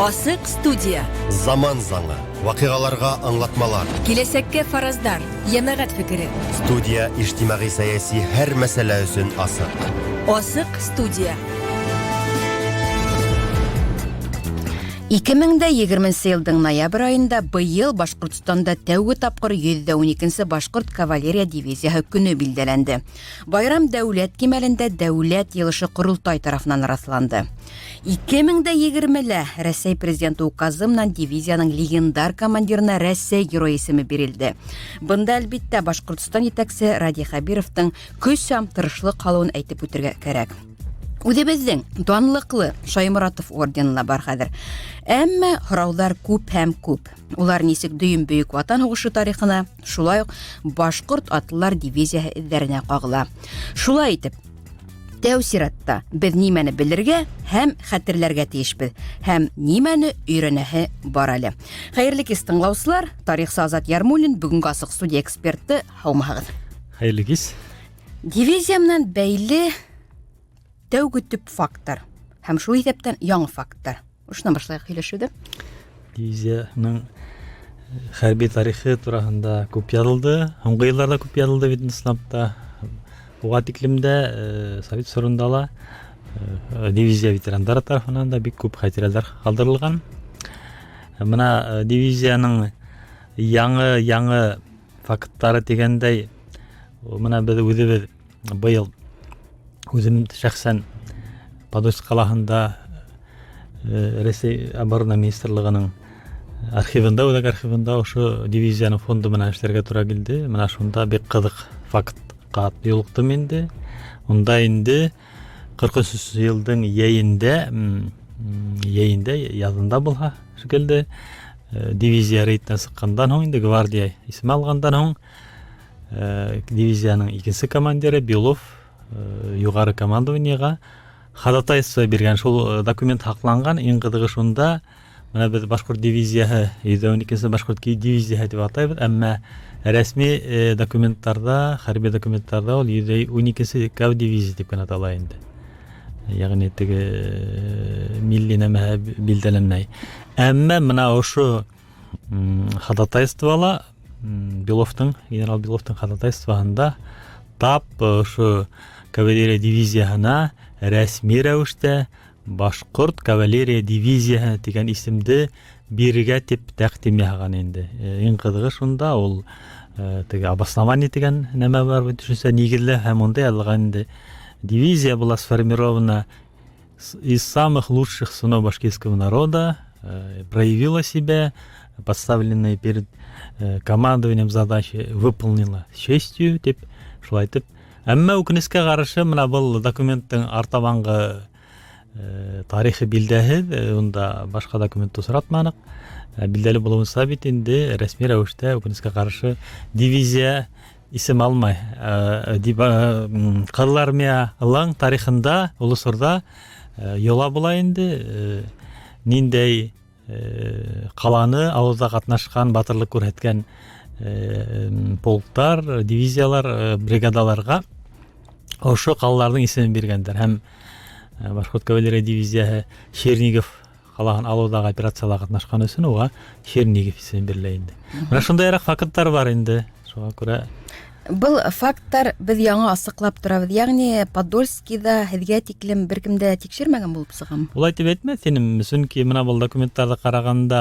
Асыҡ студия. Заман заңы. Ваҡиғаларға аңлатмалар. Киләсәккә фараздар. Йәмәғәт фекере. Студия ижтимағи-сәйәси һәр мәсьәлә өсөн асыҡ. Асыҡ студия. 2020 йылдың ноябрь айында быйыл Башҡортостанда тәүге тапҡыр 112-нсе башҡорт кавалерия дивизияһы көнө билдәләнде. Байрам дәүләт кимәлендә дәүләт йыйылышы ҡоролтай тарафынан раҫланды. 2020-лә Рәсәй президенты указы менән дивизияның легендар командирына Рәсәй герой исеме бирелде. Бында, әлбиттә, Башҡортостан етәксе Радий Хәбировтың көс һәм тырышлыҡ һалыуын әйтеп үтергә кәрәк. Үҙебеҙҙең данлыҡлы Шайморатов ордены ла бар хәҙер. Әммә һорауҙар күп һәм күп. Улар нисек дөйөм Бөйөк Ватан һуғышы тарихына, шулай уҡ башҡорт атлылар дивизияһы эҙҙәренә ҡағыла. Шулай итеп, тәү сиратта беҙ нимәне белергә һәм хәтерләргә тейешбеҙ һәм нимәне өйрәнәһе бар әле. Хәйерле кис, тыңлаусылар! Тарихсы Азат Ярмуллин, бөгөнгө асыҡ студия эксперты, һаумыһығыҙ. Хәйерле кис. Дивизия менән бәйле тәүге төп факттар һәм шул иҫәптән яңы факттар. Ошонан башлайыҡ һөйләшеүҙе. Дивизияның хәрби тарихы тураһында күп яҙылды. Һуңғы йылдарҙа күп яҙылды бит ысынлап та. Уға тиклем дә совет сорында ла дивизия ветерандары тарафынан да бик күп хәтирәләр ҡалдырылған. Бына дивизияның яңы факттары тигәндәй, бына беҙ үҙебеҙ быйыл үҙем шәхсән Подольск ҡалаһында Рәсәй оборона министрлығының архивында, үҙәк архивында ошо дивизияның фонды менән эшләргә тура килде. Бына шунда бик ҡыҙыҡ фактҡа юлыҡтым инде. Унда инде 43 йылдың йәйендә, яҙында булһа шикелле, дивизия рейдтан сыҡҡандан һуң инде гвардия исеме алғандан һуң дивизияның икенсе командиры Белов юғары командованиеға ходатайство биргән. Шул документ һаҡланған. Иң ҡыҙығы шунда, бына беҙ башҡорт дивизияһы, 112-нсе башҡорт дивизияһы тип атайбыҙ, әммә рәсми документтарҙа, хәрби документтарҙа ул 112-нсе кав дивизия тип кенә атала инде. Йәғни теге милли нәмәһе билдәләнмәй. Әммә бына ошо ходатайствола Беловтың, генерал Беловтың ходатайствоһында тап ошо кавалерия дивизияһына рәсми рәүештә башҡорт кавалерия дивизияһы тигән исемде бирергә тип тәҡдим яһаған инде. Иң ҡыҙығы шунда ул теге обоснование тигән нәмә бар бит, төшөнсә нигеҙле, һәм унда яҙылған инде: дивизия была сформирована из самых лучших сынов башкирского народа, проявила себя, поставленные перед командованием задачи выполнила с честью, тип шулай итеп. Әммә үкенескә ҡаршы, бына был документтың артабанғы тарихы билдәһеҙ, унда башҡа документты осратманыҡ. Билдәле булыуынса бит инде рәсми рәүештә үкенескә ҡаршы дивизия исем алмай. Ҡыҙыл армиялың тарихында ул осорҙа йола була инде, ниндәй ҡаланы алыуҙа ҡатнашҡан, батырлыҡ күрһәткән полктар, дивизиялар, бригадаларға ошо ҡалаларҙың исемен биргәндәр. Һәм башҡорт кавалерия дивизияһы Чернигов ҡалаһын алыуҙағы операцияла ҡатнашҡан өсөн уға Чернигов исеме бирелә инде. Бына шундайыраҡ факттар бар инде. Шуға күрә был факттар беҙ яңы асыҡлап торабыҙ. Йәғни Подольскиҙа һеҙгә тиклем бер кем дә тикшермәгән булып сығам. Улай тип әйтмәҫ инем, сөнки бына был документтарҙы ҡарағанда,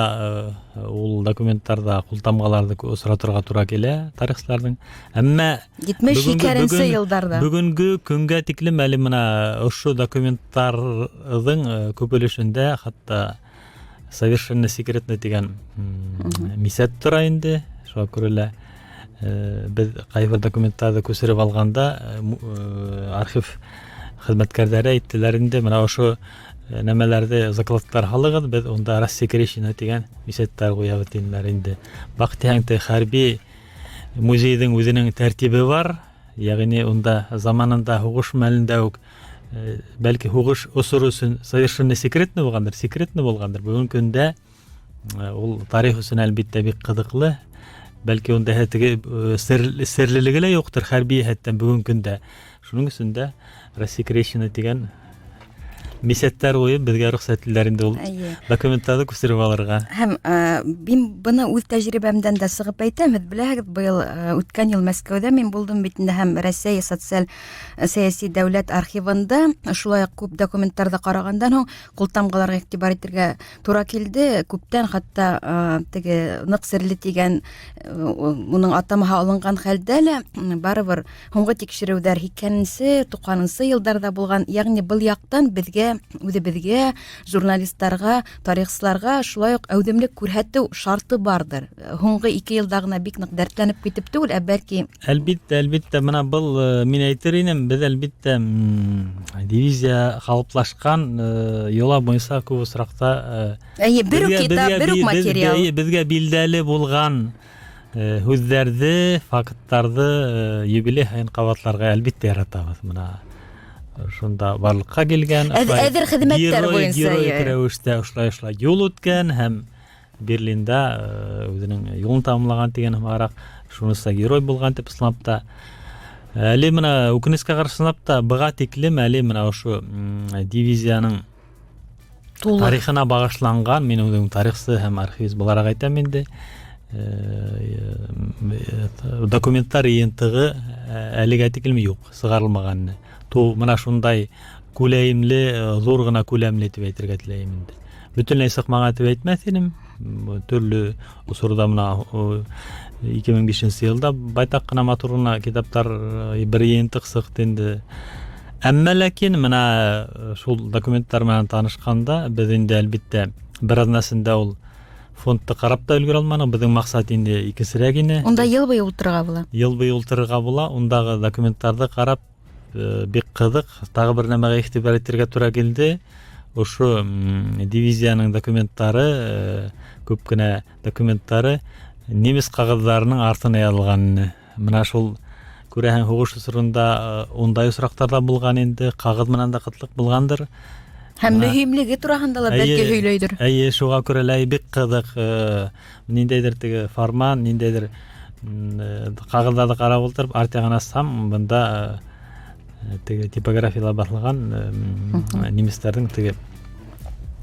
ул документтарҙа ҡултамғаларҙы осратырға тура килә тарихсыларҙың. Әммә 72-нсе йылдарҙа бөгөнгө көнгә тиклем әле бына ошо документтарҙың күп өлөшөндә хатта совершенно секретно тигән мисәт тора инде. Шуға күрә лә беҙ ҡайһы бер документтарҙы күсереп алғанда архив хеҙмәткәрҙәре әйттеләр инде, бына ошо нәмәләрҙе закладкалар һалығыҙ, беҙ унда рассекречено тигән мисәттәр ҡуябыҙ тинеләр инде. Баҡтиһәң, хәрби музейҙың үҙенең тәртибе бар, йәғни унда заманында һуғыш мәлендә үк бәлки һуғыш осоро өсөн совершенно секретно булғандыр, секретно булғандыр. Бөгөнгө көндә ул тарих өсөн әлбиттә бик ҡыҙыҡлы. Бәлки унда теге серлелеге лә юҡтыр хәрби йәһәттән бөгөнгө көндә. Шуның өсөн дә рассекречено тигән Мисәттәр ҡуйып беҙгә рөхсәт иттеләр инде ул документтарҙы күсереп алырға. Һәм мин быны үҙ тәжрибәмдән дә сығып әйтәм. Һеҙ беләһегеҙ, быйыл үткән йыл Мәскәүҙә мин булдым бит инде, һәм Рәсәй социаль сәйәси дәүләт архивында шулай уҡ күп документтарҙы ҡарағандан һуң ҡултамғаларға иғтибар итергә тура килде. Күптән хатта теге ныҡ серле тигән уның атамаһы алынған хәлдә лә барыбер һуңғы тикшереүҙәр 80-нсе, 90-нсы йылдарҙа булған. Йәғни был яҡтан беҙгә, үҙебеҙгә, журналистарға, тарихсыларға шулай уҡ әүҙемлек күрһәтеү шарты барҙыр. Һуңғы 2 йылда ғына бик ныҡ дәртләнеп китеп түгел, ә бәлки Әлбиттә, бына был мин әйтер инем, беҙ әлбиттә дивизия ҡалыплашҡан йола буйынса күп осраҡта әйе, бер үк китап, бер үк материал. Беҙгә билдәле булған һүҙҙәрҙе, факттарҙы юбилей һайын ҡабатларға әлбиттә яратабыҙ. Бына шунда барлыҡҡа килгән, әҙер хеҙмәттәр буйынса, героик рәүештә ошолай юл үткән һәм Берлинда үҙенең юлын тамамлаған тигән һымағыраҡ, шуныса герой булған тип ысынлап та. Әле бына үкенескә ҡаршы ысынлап та быға тиклем әле бына ошо дивизияның тарихына бағышланған, мин үҙем тарихсы һәм архивист булараҡ әйтәм инде, документтар йыйынтығы әлегә тиклем юҡ, сығарылмаған. Бына шундай күләмле, ҙур ғына күләмле тип әйтергә теләйем инде. Бөтөнләй сыҡмаған тип әйтмәҫ инем. Төрлө осорҙа бына 2005 йылда байтаҡ ҡына матур ғына китаптар бер йыйынтыҡ сыҡты инде. Әммә ләкин бына шул документтар менән танышҡанда беҙ инде әлбиттә бер аҙнасында ул фондты ҡарап та өлгөрә алманыҡ. Беҙҙең маҡсат инде икенсерәк ине. Унда йыл буйы ултырырға була. Йыл буйы ултырырға була. Ундағы документтарҙы ҡарап бик ҡыҙыҡ. Тағы бер нәмәгә иғтибар итергә тура килде. Ошо дивизияның документтары, күп кенә документтары немец ҡағыҙҙарының артына яҙылған ине. Бына шул күрәһең һуғыш осоронда ундай осраҡтар да булған инде, ҡағыҙ менән дә ҡытлыҡ булғандыр. Һәм мөһимлеге тураһында ла бәлки һөйләйҙер. Эйе, шуға күрә лә бик ҡыҙыҡ, ниндәйҙер теге фарман, ниндәйҙер ҡағыҙҙарҙы ҡарап ултырып, арт яғын асһам, бында теге типографияла баҫылған немецтәрҙең теге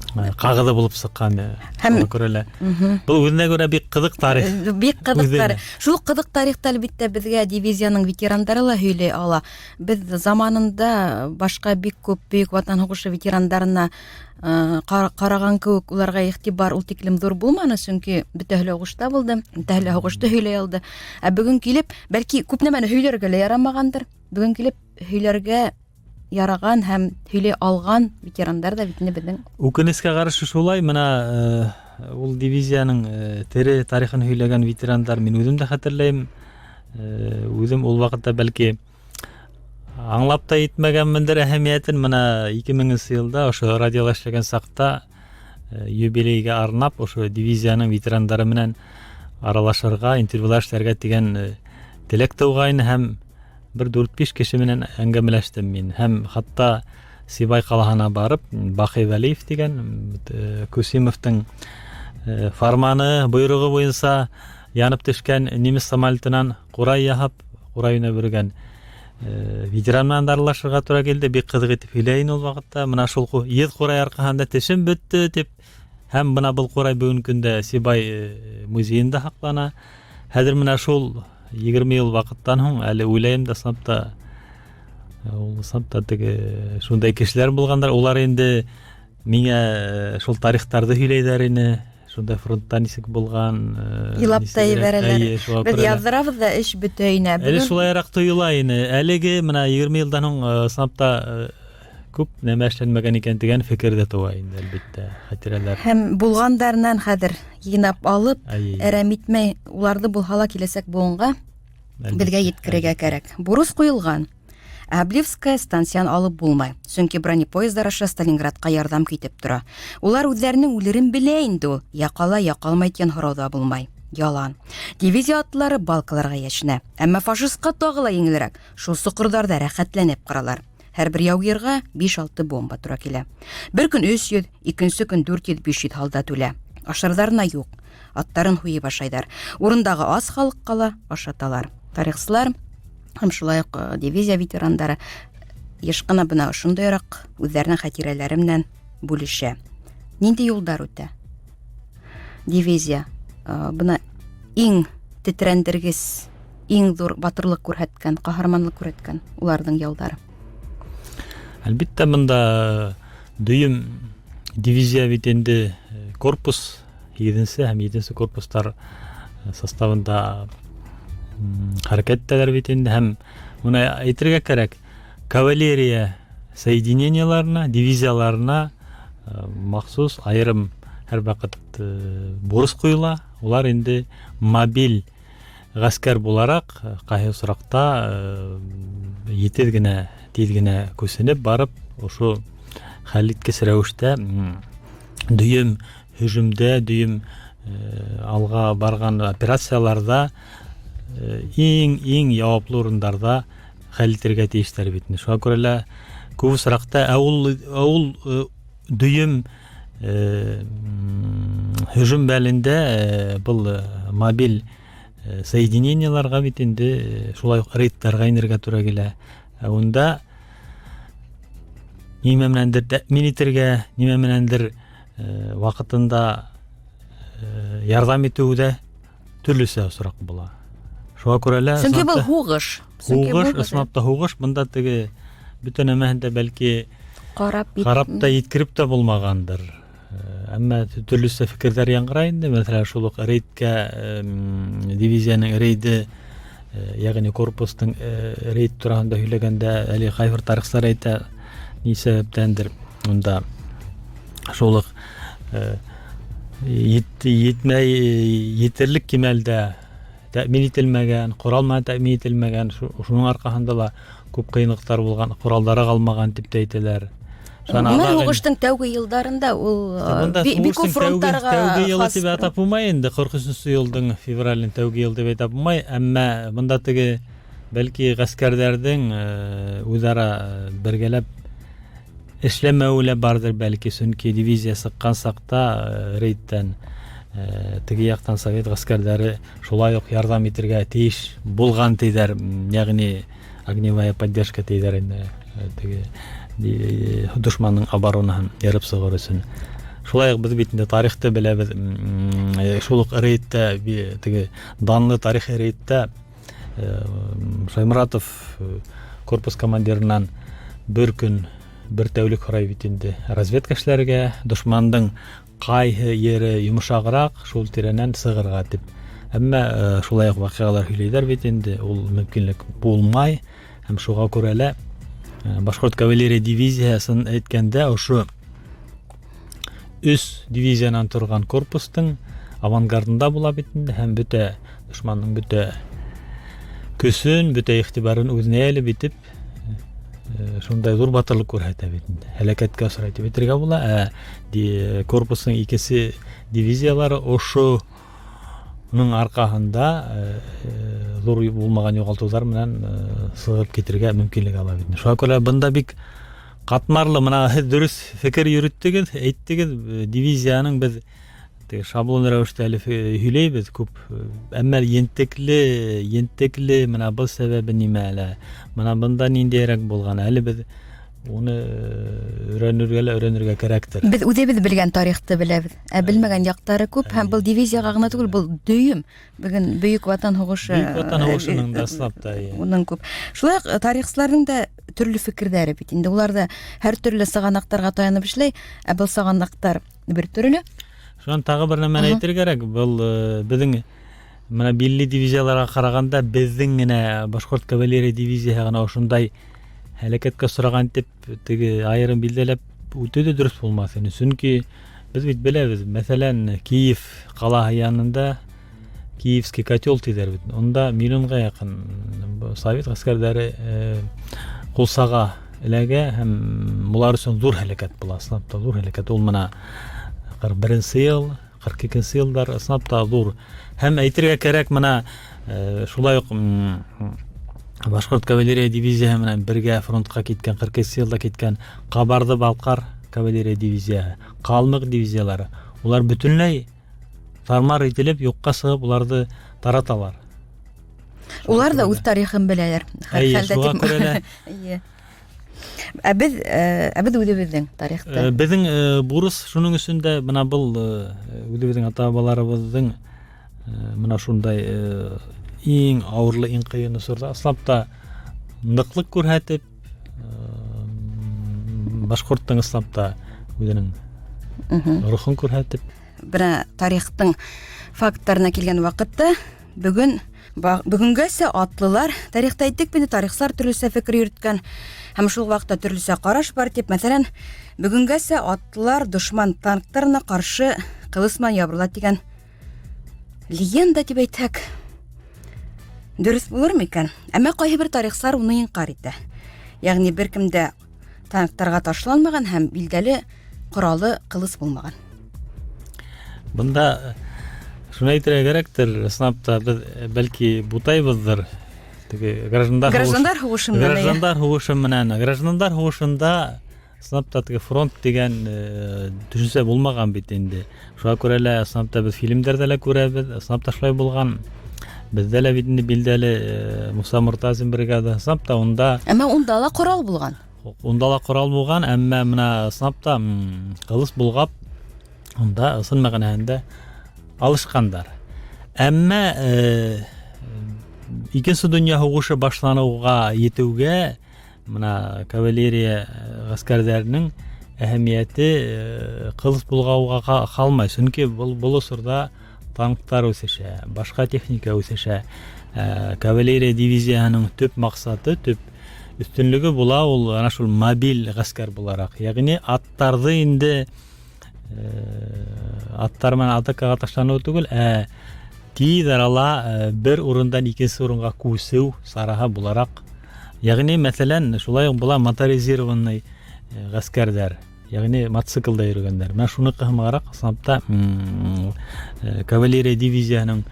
ҡағыҙы булып сыҡҡан. Һәм Шуға күрә лә. Был үҙенә күрә бик ҡыҙыҡ тарих. Бик ҡыҙыҡ Үҙенә. тарих. Шул ҡыҙыҡ тарихта әлбиттә беҙгә дивизияның ветерандары ла һөйләй ала. Беҙ заманында башҡа бик күп Бөйөк Ватан һуғышы ветерандарына ҡараған кеүек уларға иғтибар ул тиклем ҙур булманы, сөнки бөтәһе лә һуғышта булды, бөтәһе лә һуғышты һөйләй алды. Ә бөгөн килеп, бәлки күп нәмәне һөйләргә лә ярамағандыр. Бөгөн килеп һөйләргә яраған һәм һөйләй алған ветерандар ҙа бит инде беҙҙең. Үкенескә ҡаршы шулай, бына ул дивизияның тере тарихын һөйләгән ветерандар мин үҙем дә хәтерләйем. Үҙем ул ваҡытта бәлки аңлап та етмәгәнмендер әһәмиәтен. Бына 2000 йылда ошо радиола эшләгән саҡта юбилейгә арнап ошо дивизияның ветерандары менән аралашырға, интервьюлар эшләргә тигән теләк тыуғайны һәм бер дүрт-биш кеше менән әңгәмәләштем мин. Һәм хатта Сибай ҡалаһына барып, Баҡый Вәлиев тигән Кусимовтың фарманы, бойороғо буйынса янып төшкән немец самолетынан ҡурай яһап, ҡурай уйнап йөрөгән ветеран менән дә аралашырға тура килде. Бик ҡыҙыҡ итеп һөйләй ине ул ваҡытта. Бына шул йөҙ ҡурай арҡаһында тешем бөттө тип. Һәм бына был ҡурай бөгөнгө көндә Сибай музейында һаҡлана. Хәҙер менә шул 20 йыл ваҡыттан һуң әле уйлайым да, ысынлап та, ул ысынлап та теге шундай кешеләр булғандар. Улар инде миңә шул тарихтарҙы һөйләйҙәр ине. Шундай фронтта нисек булған, Илап та нисегерәк. ебәрәләр. Эйе, шуға Беҙ күрә лә. яҙҙырабыҙ ҙа эш бөтә ине. Әле Бөгөн шулайыраҡ тойола ине. Әлеге бына 20 йылдан һуң, ысынлап та, күп нәмә эшләнмәгән икән тигән фекер ҙә тыуа инде, әлбиттә, хәтирәләр. Һәм булғандарынан хәҙер йыйнап алып, Әйе. әрәм итмәй, уларҙы булһа ла киләсәк быуынға Әлбиттә, беҙгә еткерергә әлбиттә. кәрәк. Бурыс ҡуйылған. Әблевская станцияны алып булмай, сөнки бронепоездар аша Сталинградҡа ярҙам китеп тора. Улар үҙҙәренең үлерен белә инде ул, я ҡала, я ҡалмай тигән һорау ҙа булмай. Ялан. Дивизия атлары балкаларға йәшенә. Әммә фашистҡа тағы ла еңелерәк. Шул соҡорҙарҙа рәхәтләнеп ҡыралар. Һәр бер яугирға биш-алты бомба тура килә. Бер көн 300, икенсе көн 400-500 һалдат үлә. Ашарҙарына юҡ. Аттарын һуйып ашайҙар. Урындағы ас халыҡҡа ла ашаталар. Тарихсылар һәм шулай уҡ дивизия ветерандары Йыш ҡына бына ошондайыраҡ үҙҙәренең хәтирәләре менән бүлешә. Ниндәй юлдар үтә дивизия? Бына иң тетрәндергес, иң ҙур батырлыҡ күрһәткән, ҡаһарманлыҡ күрһәткән уларҙың яуҙары. Әлбиттә, бында дөйөм дивизия бит инде корпус, 8-нсе һәм 7-нсе корпустар составында хәрәкәт итәләр бит инде. Һәм бына әйтергә кәрәк, кавалерия соединениеларына, дивизияларына махсус айырым һәр ваҡыт бурыс ҡуйыла. Улар инде мобиль ғәскәр булараҡ ҡайһы осраҡта етеҙ генә, тиҙ генә күсенеп барып, ошо хәл иткес рәүештә дөйөм һөжүмдә, дөйөм алға барған операцияларҙа иң яуаплы урындарҙа хәл итергә тейештәр бит. Шуға күрә лә күп осраҡта ул дөйөм һөжүм мәлендә был мобиль соединениеларға бит инде шулай уҡ рейдтарға инергә тура килә. Унда нимә менәндер тәьмин итергә, нимә менәндер ваҡытында ярҙам итеү ҙә төрлөсә осраҡ була. Шуға күрә лә Сөнки был һуғыш. Һуғыш, ысынлап та һуғыш. Бында теге бөтә нәмәһен дә бәлки ҡарап та еткереп тә булмағандыр. Әммә төрлөсә фекерҙәр яңғырай инде. Мәҫәлән, шул уҡ рейдкә, дивизияның рейды, йәғни корпустың рейд тураһында һөйләгәндә әле ҡайһы бер тарихсылар әйтә, ни сәбәптәндер унда шул уҡ етмәй, етерлек кимәлдә тәьмин ителмәгән, ҡорал менән тәьмин ителмәгән, шуның арҡаһында ла күп ҡыйынлыҡтар булған, ҡоралдары ҡалмаған тип тә әйтәләр. Бына һуғыштың тәүге йылдарында ул бик күп фронттарға тәүге йылы тип атап булмай инде, 43-нсе йылдың феврален тәүге йыл тип әйтеп булмай, әммә бында теге бәлки ғәскәрҙәрҙең үҙ-ара бергәләп эшләмәүе лә барҙыр бәлки, сөнки дивизия сыҡҡан саҡта рейдтән теге яҡтан совет ғәскәрҙәре шулай уҡ ярҙам итергә тейеш булған тиҙәр, йәғни огневая поддержка тиҙәр инде, теге дошмандың оборонаһын ярып сығыр өсөн. Шулай уҡ беҙ бит инде тарихты беләбеҙ, шул уҡ рейдтә, теге данлы тарихи рейдтә Шаймуратов корпус командирынан бер көн, бер тәүлек һорай бит инде разведка эшләргә, дошмандың ҡайһы ере йомшағыраҡ, шул тирәнән сығырға тип. Әммә шулай уҡ ваҡиғалар һөйләйҙәр бит инде, ул мөмкинлек булмай, һәм шуға күрә лә Башҡорт кавалерия дивизияһын әйткәндә, ошо 3 дивизиянан торған корпустың авангардында була бит инде, һәм бөтә дошмандың бөтә көсөн, бөтә иғтибарын үҙенә йәлеп итеп, шундай ҙур батырлыҡ күрһәтә бит инде. Һәләкәткә осрай тип әйтергә була. Ә корпустың икенсе дивизиялары ошоның арҡаһында ҙур булмаған юғалтыуҙар менән сығып китергә мөмкинлек ала бит. Шуға күрә бында бик ҡатмарлы. Бына һеҙ дөрөҫ фекер йөрөттөгөҙ, әйттегеҙ, дивизияның беҙ теге шаблон рәүештә әле һөйләйбеҙ күп, әммә ентекле бына был сәбәбе нимә әле, бына бында ниндәйерәк булған, әле беҙ уны өйрәнергә лә өйрәнергә кәрәктер. Беҙ үҙебеҙ белгән тарихты беләбеҙ, ә белмәгән яҡтары күп, һәм был дивизияға ғына түгел, был дөйөм бөгөн Бөйөк Ватан һуғышы, Бөйөк Ватан һуғышының да ысынлап та, эйе. Уның күп. Шулай уҡ тарихсыларҙың да төрлө фекерҙәре бит инде, улар ҙа һәр төрлө сығанаҡтарға таянып эшләй, ә был сығанаҡтар бер төрлө. Шунан тағы бер нәмәне әйтергә кәрәк, был беҙҙең бына милли дивизияларға ҡарағанда беҙҙең генә Башҡорт кавалерия дивизияһы ғына ошондай һәләкәткә осраған тип теге айырым билдәләп үтеү ҙә дөрөҫ булмаҫ ине. Сөнки беҙ бит беләбеҙ, мәҫәлән, Киев ҡалаһы янында Киевский котел тиҙәр бит. Унда миллионға яҡын совет ғәскәрҙәре ҡулсаға эләгә һәм улар өсөн ҙур һәләкәт була, ысынлап та ҙур һәләкәт. Ул бына ҡырҡ беренсе йыл, ҡырҡ икенсе йылдар ысынлап та ҙур. Һәм әйтергә кәрәк, бына шулай уҡ Башҡорт кавалерия дивизияһы менән бергә фронтҡа киткән, ҡырҡ икенсе йылда киткән Ҡабарҙы-Балҡар кавалерия дивизияһы, Ҡалмыҡ дивизиялары, улар бөтөнләй тармар ителеп, юҡҡа сығып, уларҙы тараталар. Улар ҙа үҙ тарихын беләләр. Эйе, Хәлдә шуға тип. күрә лә Эйе. Ә беҙ үҙебеҙҙең тарихты. Беҙҙең бурыс шуның өсөн дә бына был үҙебеҙҙең ата-бабаларыбыҙҙың бына шундай иң ауырлы, иң ҡыйын осорҙа ысынлап та ныҡлыҡ күрһәтеп, башҡорттоң ысынлап та үҙенең рухын күрһәтеп. Бына тарихтың факттарына килгән ваҡытта бөгөн бөгөнгәсә атлылар тарихта әйттек бит, тарихсылар төрлөсә фекер йөрөткән һәм шул ваҡытта төрлөсә ҡараш бар тип, мәҫәлән, бөгөнгәсә атлылар дошман танктарына ҡаршы ҡылыс менән ябырыла тигән легенда тип әйтһәк, дөрөҫ булыр микән? Әммә ҡайһы бер тарихсылар уны инҡар итә. Йәғни бер кем дә танктарға ташланмаған һәм билдәле ҡоралы ҡылыс булмаған. Бында шуны әйтергә кәрәктер, ысынлап та беҙ бәлки бутайбыҙҙыр. Теге граждандар Граждандар һуғышы менән. Граждандар һуғышы менән. Граждандар һуғышында ысынлап та теге фронт тигән төшөнсә булмаған бит инде. Шуға күрә лә ысынлап та беҙ фильмдәрҙә лә күрәбеҙ, ысынлап та шулай булған. Беҙҙә лә бит инде билдәле Муса Мортазин бригада, ысынлап та унда Әммә унда ла ҡорал булған. Унда ла ҡорал булған, әммә бына ысынлап та ҡылыс болғап унда ысын мәғәнәһендә алышҡандар. Әммә Икенсе донъя һуғышы башланыуға етеүгә бына кавалерия ғәскәрҙәренең әһәмиәте ҡылыс болғауға ҡалмай, сөнки был осорҙа танктар үҫешә, башҡа техника үҫешә. Кавалерия дивизияһының төп маҡсаты, төп өҫтөнлөгө була ул ана шул мобиль ғәскәр булараҡ. Йәғни аттарҙы инде аттар менән атакаға ташланыу түгел, ә тиҙ арала бер урындан икенсе урынға күсеү сараһы булараҡ. Йәғни, мәҫәлән, шулай уҡ була моторизированный ғәскәрҙәр, йәғни мотоциклда йөрөгәндәр. Менә шуны ҡыһымараҡ, ысынлап та, кавалерия дивизияһының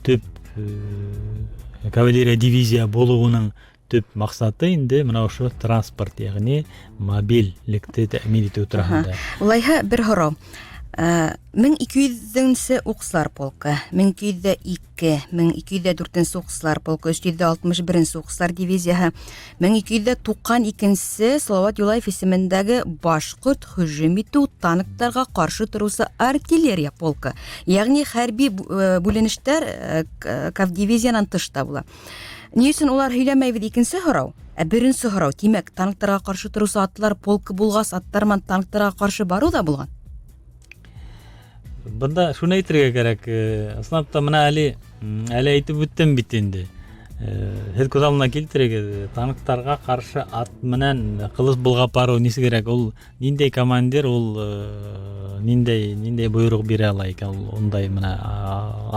төп кавалерия дивизия булыуының төп маҡсаты инде бына ошо транспорт, йәғни мобильлекте тәьмин итеү тураһында. Улайһа бер һорау. 1200-нсе уҡсылар полкы, 1202, 1204-нсе уҡсылар полкы, 361-нсе уҡсылар дивизияһы, 1292-нсе Салауат Юлаев исемендәге башҡорт һөжүм итеү танктарға ҡаршы тороусы артиллерия полкы. Йәғни хәрби бүленештәр кавдивизиянан тышта була. Ни өсөн улар һөйләмәйбеҙ, икенсе һорау. Ә беренсе һорау, тимәк, танктарға ҡаршы тороусы атлар полкы булғас, аттар менән танктарға ҡаршы барыу ҙа булған. Бында шуны әйтергә кәрәк, ысынлап та бына әле әйтеп үттем бит инде. Һеҙ күҙ алдына килтерегеҙ, танктарға ҡаршы ат менән ҡылыс болғап барыу нисегерәк, ул ниндәй командир, ул ниндәй бойороҡ бирә ала икән, ул ундай бына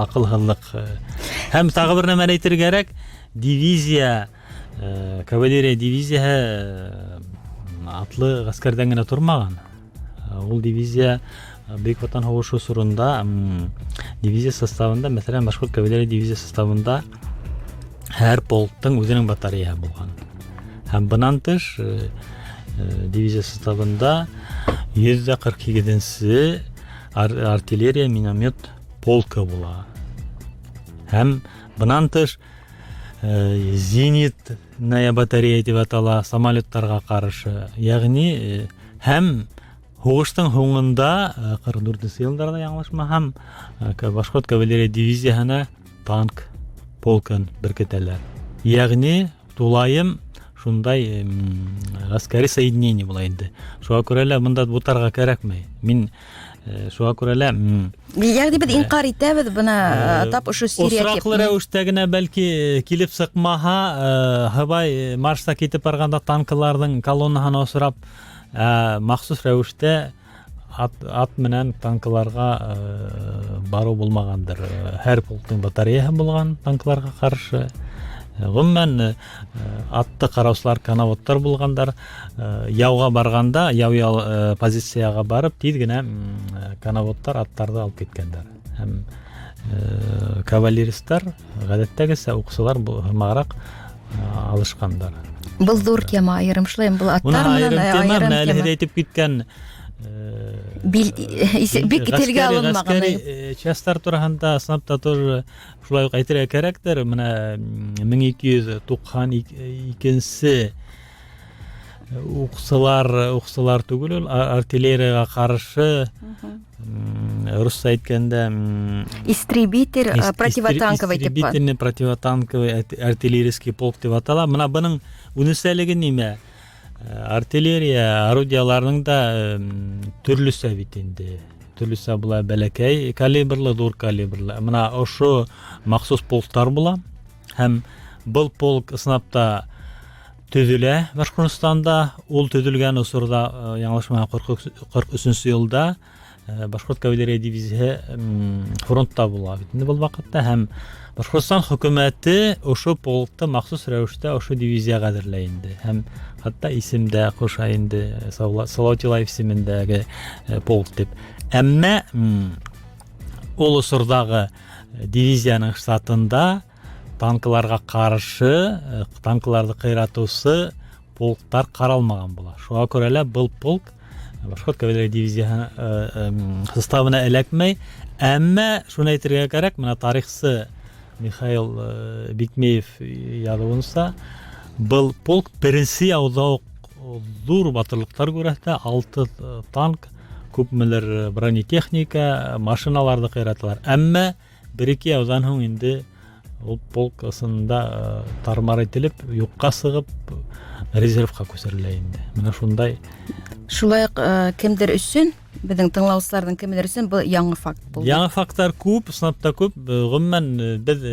аҡылһыҙлыҡ. Һәм тағы бер нәмәне әйтергә кәрәк, дивизия, кавалерия дивизияһы атлы ғәскәрҙән генә тормаған. Ул дивизия Бөйөк Ватан һуғышы осоронда, дивизия составында, мәҫәлән, башҡорт кавалерия дивизия составында һәр полктың үҙенең батареяһы булған. Һәм бынан тыш, дивизия составында 148-нсе артиллерия миномет полкы була. Һәм бынан тыш, зенитная батарея тип атала, самолеттарға ҡаршы. Йәғни, һәм һуғыштың һуңында, ҡырҡ дүртенсе йылдарҙа яңылышмаһам, башҡорт кавалерия дивизияһына танк полкын беркетәләр. Йәғни тулайым шундай ғәскәри соединение була инде. Шуға күрә лә бында бутарға кәрәкмәй. Мин шуға күрә лә, Йәғни беҙ инҡар итәбеҙ бына, тап ошо стереотип. Осраҡлы рәүештә генә бәлки килеп сыҡмаһа, һыбай маршта китеп барғанда танкыларҙың колоннаһына осрап, махсус рәүештә ат менән танкыларға барыу булмағандыр. Һәр полктың батареяһы булған танкыларға ҡаршы. Ғөмүмән, атты ҡараусылар, коноводтар булғандар. Яуға барғанда, яу позицияға барып, тиҙ генә коноводтар аттарҙы алып киткәндәр. Һәм кавалеристар ғәҙәттәгесә уҡсылар һымағыраҡ алышҡандар. Был ҙур тема, айырым шулай, был аттар Бына менән айырым тема, айырым менә әле тема. һеҙ әйтеп киткән, Бик телгә алынмаған, ғәскәри, әйе. частар тураһында ысынлап та тоже шулай уҡ әйтергә кәрәктер. Бына мең ике йөҙ туҡһан икенсе Уҡсылар, уҡсылар түгел ул, артиллерияға ҡаршы, русса әйткәндә, истребитель противотанковый тип. Истребительный противотанковый артиллерийский полк тип атала. Мына бының үҙенсәлеге нимә? Артиллерия орудияларының да төрлөсә бит инде. Төрлөсә була: бәләкәй калибрлы, ҙур калибрлы. Мына ошо махсус полктар була. Һәм был полк ысынлап та төҙөлә Башҡортостанда. Ул төҙөлгән осорҙа, яңылышмаһам, 43-нсө йылда Башҡорт кавалерия дивизияһы фронтта була бит инде был ваҡытта, һәм Башҡортостан хөкүмәте ошо полкты махсус рәүештә ошо дивизияға әҙерләй инде, һәм хатта исем дә ҡуша инде, Салават Юлаев исемендәге полк тип. Әммә ул осорҙағы дивизияның штатында танкыларға ҡаршы, танкыларҙы ҡыйратыусы полктар ҡаралмаған була. Шуға күрә лә был полк Башҡорт кавалерия дивизияһы составына эләкмәй. Әммә шуны әйтергә кәрәк, мына тарихсы Михаил Бикмеев яҙыуынса, был полк беренсе яуҙа уҡ ҙур батырлыҡтар күрһәтә, 6 танк, күпмелер бронетехника, машиналарҙы ҡыйраталар. Әммә бер-ике яуҙан һуң инде ул полк ысынында тармар ителеп, юҡҡа сығып, резервҡа күсерелә инде. Мына шундай. Шулай уҡ кемдер өсөн, беҙҙең тыңлаусыларҙың кемдер өсөн был яңы факт булды. Яңы факттар күп, ысынлап та күп. Ғөмүмән, беҙ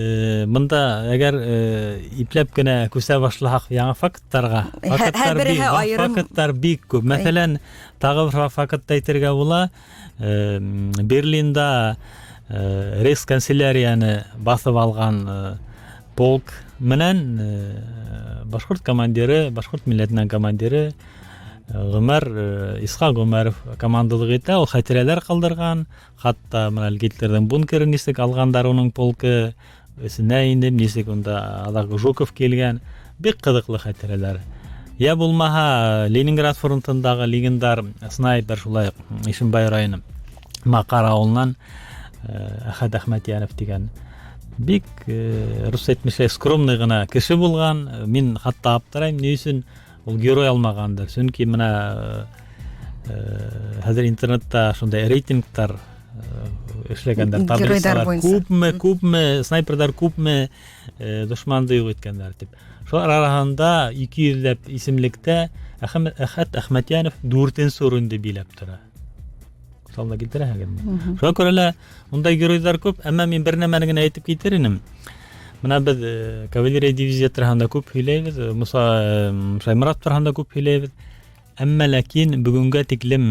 бында әгәр ипләп кенә күсә башлаһаҡ яңы факттарға, һәр береһе айырым. факттар бик күп. Мәҫәлән, тағы бер фактты әйтергә була. Берлинда рейхсканцелярияны баҫып алған полк менән башҡорт командиры, башҡорт милләтенән командиры Ғүмәр, Исхаҡ Ғүмәров командалыҡ итә. Ул хәтирәләр ҡалдырған, хатта мына Гитлерҙың бункерын нисек алғандар, уның полкы эсенә инеп, нисек унда аҙаҡ Жуков килгән, бик ҡыҙыҡлы хәтирәләр. Я булмаһа Ленинград фронтындағы легендар снайпер, шулай уҡ Ишембай районы Маҡар ауылынан Әхәт Әхмәтйәнов тигән бик, рус әйтмешләй, скромный ғына кеше булған. Мин хатта аптырайым, ни өсөн ул герой алмағандыр. Сөнки мына хәҙер интернетта шундай рейтингтар эшләгәндәр, Геройҙар таблицалар, буйынса. Күпме снайперҙар, күпме дошманды юҡ иткәндәр тип. Шулар араһында ике йөҙләп исемлектә Әхәт Әхмәтйәнов дүртенсе урынды биләп тора. Мисалына килтерәһегеҙме? Шуға күрә лә ундай геройҙар күп, әммә мин бер нәмәне генә әйтеп китер инем. Мына беҙ кавалерия дивизия тураһында күп һөйләйбеҙ, Муса Шайморатов тураһында күп һөйләйбеҙ. Әммә ләкин бөгөнгә тиклем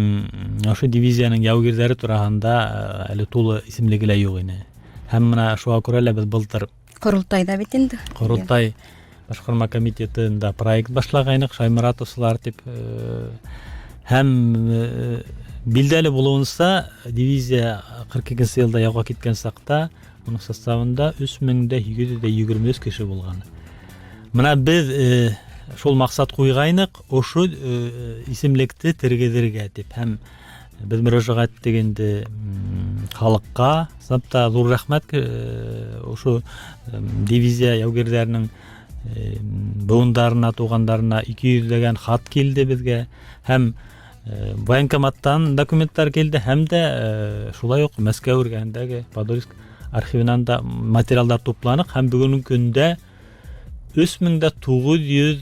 ошо дивизияның яугирҙәре тураһында әле тулы исемлеге лә юҡ ине. Һәм мына шуға күрә лә беҙ былтыр Ҡоролтайҙа бит инде. Ҡоролтай башҡарма комитетында проект башлағайныҡ, Шайморатовсылар тип, һәм билдәле булыуынса, дивизия ҡырҡ икенсе йылда яуға киткән саҡта уның составында өс мең дә һигеҙ йөҙ ҙә егерме өс кеше булған. Мына беҙ шул маҡсат ҡуйғайныҡ, ошо исемлекте тергеҙергә тип. Һәм беҙ мөрәжәғәт иттек инде халыҡҡа. Ысынлап та ҙур рәхмәт ошо дивизия яугирҙәренең быуындарына, туғандарына ике йөҙләгән хат килде беҙгә. Һәм военкоматтан документтар килде, һәм дә шулай уҡ Мәскәү эргәһендәге Подольск архивынан да материалдар тупланыҡ. Һәм бөгөнгө көндә өс мең дә туғыҙ йөҙ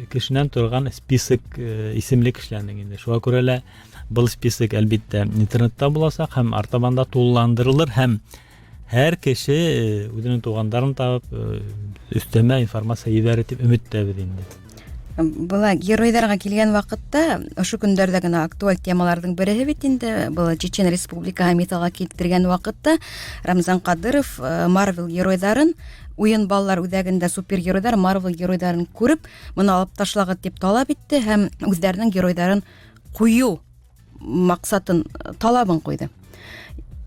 кешенән торған список, исемлек эшләнек инде. Шуға күрә лә был список әлбиттә интернетта буласаҡ һәм артабан да тулыландырылыр, һәм һәр кеше үҙенең туғандарын табып, өҫтәмә информация ебәрер тип өмөттәбеҙ инде. Была геройҙарға килгән ваҡытта ошо көндәрҙә генә актуаль темаларҙың береһе бит инде был Чечен Республикаһы миҫалға килтергән ваҡытта Рамзан Ҡадыров Марвел геройҙарын уйын балалар үҙәгендә супергеройҙар Марвел геройҙарын күреп, быны алып ташлағыҙ тип талап итте һәм үҙҙәренең геройҙарын ҡуйыу маҡсатын, талабын ҡуйҙы.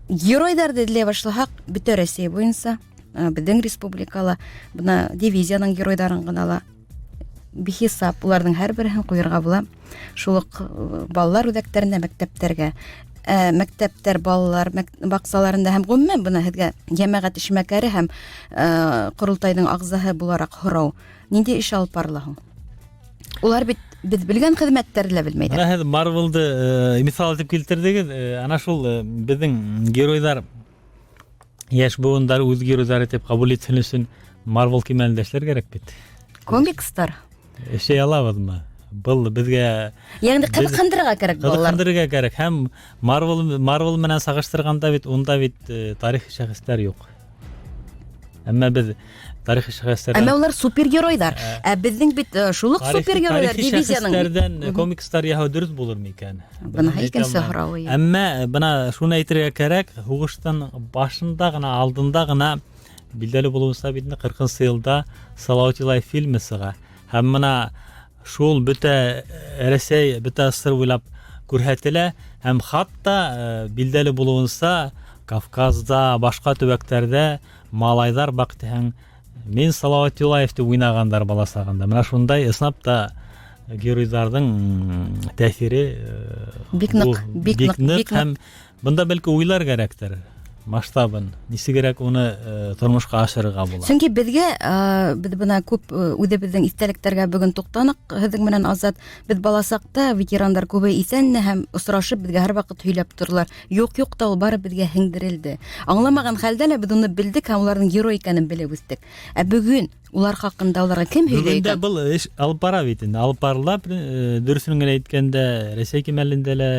Геройҙарҙы эҙләй башлаһаҡ, бөтә Рәсәй буйынса, беҙҙең республикала бына дивизияның геройҙарын ғына ла бихисап, уларҙың һәр береһен ҡуйырға була. Шул уҡ балалар үҙәктәренә, мәктәптәргә, мәктәптәр, балалар баҡсаларында һәм ғөмүмән бына һеҙгә йәмәғәт эшмәкәре һәм ҡоролтайҙың ағзаһы булараҡ һорау: ниндәй эш алып барыла һуң? Улар бит беҙ белгән хеҙмәттәрҙе лә белмәйҙәр. Бына һеҙ Марвелды миҫал итеп килтерҙегеҙ. Ана шул беҙҙең геройҙар, йәш быуындар үҙ геройҙары итеп ҡабул итһен өсөн Марвел кимәлендә эшләр кәрәк бит. Комикстар. Эшләй алабыҙмы? Был беҙгә Йәғни ҡыҙыҡһындырырға кәрәк балалар. Ҡыҙыҡһындырырға кәрәк. Һәм Марвел менән сағыштырғанда бит унда бит тарихи шәхестәр юҡ. Әммә беҙ тарихи шәхестәрҙән Әммә улар супергеройҙар. Ә беҙҙең бит шул уҡ супергеройҙар тарихи дивизияның шәхестәрҙән комикстар яһау дөрөҫ булыр микән? Бына Бына икенсе әйтә алмайым. һорау, эйе. Әммә бына шуны әйтергә кәрәк, һуғыштан башында ғына, алдында ғына билдәле булыуынса бит инде ҡырҡынсы йылда Салауат Юлаев фильмы сыға. Һәм бына шул бөтә Рәсәй, бөтә СССР буйлап күрһәтелә һәм хатта билдәле булыуынса Кавказда, башҡа төбәктәрҙә малайҙар баҡтиһәң мин Салауат Юлаев тип уйнағандар бала сағында. Бына шундай ысынлап та геройҙарҙың тәьҫире Бик ныҡ, бик бик ныҡ, ныҡ бик ныҡ. һәм бында бәлки уйлар кәрәктер масштабын, нисегерәк уны тормошҡа ашырырға була. Сөнки беҙ бына күп үҙебеҙҙең иҫтәлектәргә бөгөн туҡтаныҡ һеҙҙең менән, Азат. Беҙ бала саҡта ветерандар күбе иҫән һәм осрашып беҙгә һәр ваҡыт һөйләп торҙолар. Юҡ, юҡ та ул бары беҙгә һеңдерелде. Аңламаған хәлдә лә беҙ уны белдек һәм уларҙың герой икәнен белеп үҫтек. Ә бөгөн улар хаҡында уларға кем һөйләй Бөгөн дә икән? был эш алып бара бит инде. Алып барыла, дөрөҫөн генә әйткәндә, Рәсәй кимәлендә лә,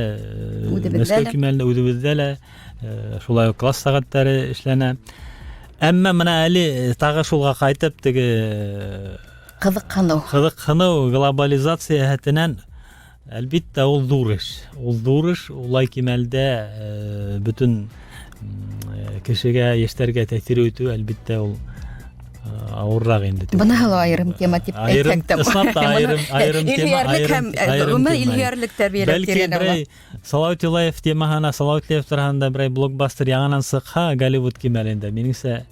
Үҙебеҙҙә Мәскәү лә. кимәлендә, үҙебеҙҙә лә, шулай уҡ класс сәғәттәре эшләнә. Әммә бына әле тағы шулға ҡайтып теге Ҡыҙыҡһыныу. Ҡыҙыҡһыныу глобализация йәһәтенән әлбиттә ул ҙур эш. Ул ҙур эш, улай кимәлдә бөтөн кешегә, йәштәргә тәьҫир итеү әлбиттә ул ауырыраҡ инде тип. Быныһы ла айырым тема тип Айырым, әйтһәк тә ысынлап та айырым тема, Илһөйәрлек һәм, айырым ғөмүмән тема. илһөйәрлек тәрбиәләп Бәлки тирәнә була. берәй Салауат Юлаев темаһына, Салауат Юлаев тураһында берәй блокбастер яңынан сыҡһа Голливуд кимәлендә, минеңсә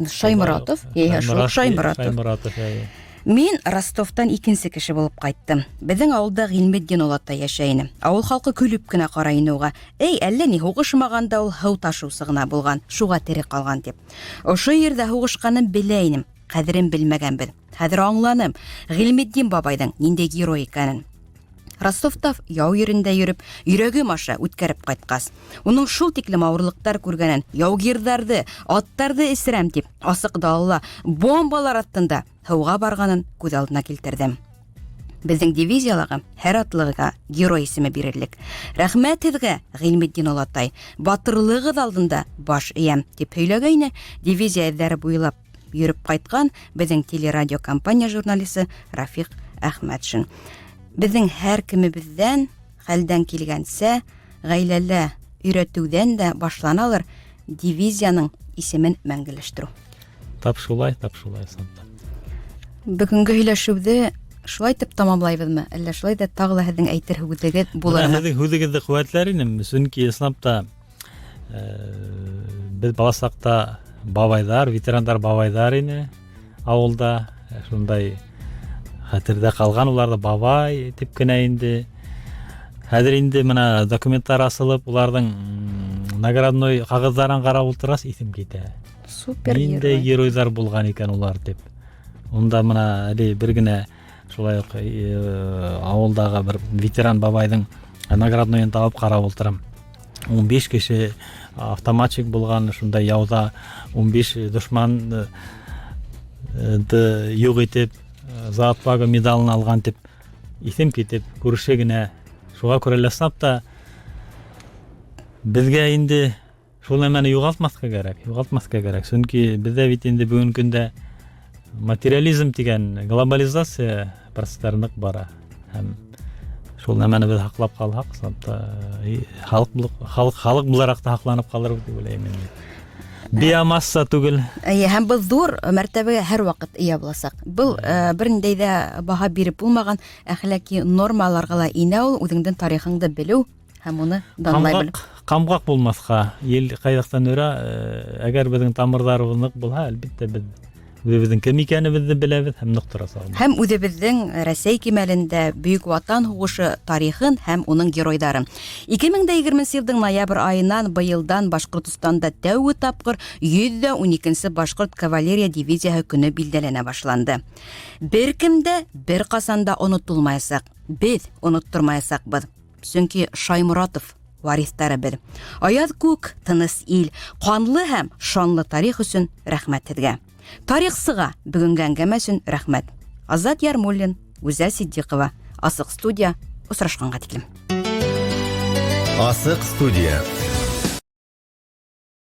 Шайморатов, йәйһә шул Шайморатов. Шайморатов, әйе. Мин Ростовтан икенсе кеше булып ҡайттым. Беҙҙең ауылда Ғилметдин олатай йәшәй ине. Ауыл халҡы көлөп кенә ҡарай ине уға. Эй, әллә ни һуғышмаған да ул һыу ташыусы ғына булған, шуға тере ҡалған тип. Ошо ерҙә һуғышҡанын белә инем, ҡәҙерен белмәгәнбеҙ. Хәҙер аңланым Ғилметдин бабайҙың ниндәй герой икәнен. Ростовта яу ерендә йөрөп, йөрәгем аша үткәреп ҡайтҡас, уның шул тиклем ауырлыҡтар күргәнен, яугирҙарҙы, аттарҙы эсерәм тип, асыҡ далала бомбалар аҫтында һыуға барғанын күҙ алдына килтерҙем. Беҙҙең дивизиялағы һәр атлыға герой исеме бирерлек. Рәхмәт һеҙгә, Ғилметдин олатай, батырлығыҙ алдында баш эйәм, тип һөйләгәйне дивизия эҙҙәре буйлап йөрөп ҡайтҡан беҙҙең телерадиокомпания журналисы Рафиҡ Әхмәтшин. Беҙҙең һәр кемебеҙҙән хәлдән килгәнсә ғаиләлә өйрәтеүҙән дә башланалыр дивизияның исемен мәңгеләштереү. Тап шулай, тап шулай, Санта. Бөгөнгө һөйләшеүҙе шулай итеп тамамлайбыҙмы? Әллә шулай ҙа тағы ла һеҙҙең әйтер һүҙегеҙ булырмы? Бына һеҙҙең һүҙегеҙҙе ҡеүәтләр инем, сөнки ысынлап та беҙ бала саҡта бабайҙар, ветерандар бабайҙар ине ауылда, шундай хәтерҙә ҡалған уларҙы бабай тип кенә инде. Хәҙер инде бына документтар асылып, уларҙың наградной ҡағыҙҙарын ҡарап ултырғас, иҫем китә. Супер Ниндәй герой. геройҙар булған икән улар тип. Унда бына әле бер генә шулай уҡ ауылдағы бер ветеран бабайҙың награднойын табып ҡарап ултырам. Ун биш кеше автоматчик булған, шундай яуҙа ун биш дошман юҡ итеп, за отвагу медалын алған тип иҫем китеп, күрше генә. Шуға күрә лә ысынлап та беҙгә инде шул нәмәне юғалтмаҫҡа кәрәк, юғалтмаҫҡа кәрәк. Сөнки беҙҙә бит инде бөгөнгө көндә материализм тигән глобализация процесстары ныҡ бара. Һәм шул нәмәне беҙ һаҡлап ҡалһаҡ, ысынлап та, халыҡ булараҡ та һаҡланып ҡалыр тип уйлайым инде. Биомасса түгел. Эйе, һәм был ҙур мәртәбәгә һәр ваҡыт эйә буласаҡ. Был бер ниндәй ҙә баһа биреп булмаған әхлаҡи нормаларға ла инә ул, үҙеңдең тарихыңды белеү һәм уны данлай белеү. Ҡамғаҡ булмаҫҡа, ел ҡайҙаҡтан өрә, әгәр беҙҙең тамырҙарыбыҙ ныҡ булһа, әлбиттә беҙ Үҙебеҙҙең кем икәнебеҙҙе беләбеҙ һәм ныҡ торасаҡбыҙ. Һәм үҙебеҙҙең Рәсәй кимәлендә Бөйөк Ватан һуғышы тарихын һәм уның геройҙарын. 2020 йылдың ноябрь айынан быйылдан Башҡортостанда тәүге тапҡыр 112 башҡорт кавалерия дивизияһы көнө билдәләнә башланды. Бер кем дә бер ҡасан да онотолмаясаҡ. Беҙ оноттормаясаҡбыҙ. Сөнки Шайморатов вариҫтары беҙ. Аяҙ күк, тыныс ил, ҡанлы һәм шанлы тарих өсөн рәхмәт һеҙгә. Тарихсыға бөгөнгө әңгәмә өсөн рәхмәт. Азат Ярмуллин, Гүзәл Ситдиҡова, Асыҡ студия, осрашҡанға тиклем. Асыҡ студия.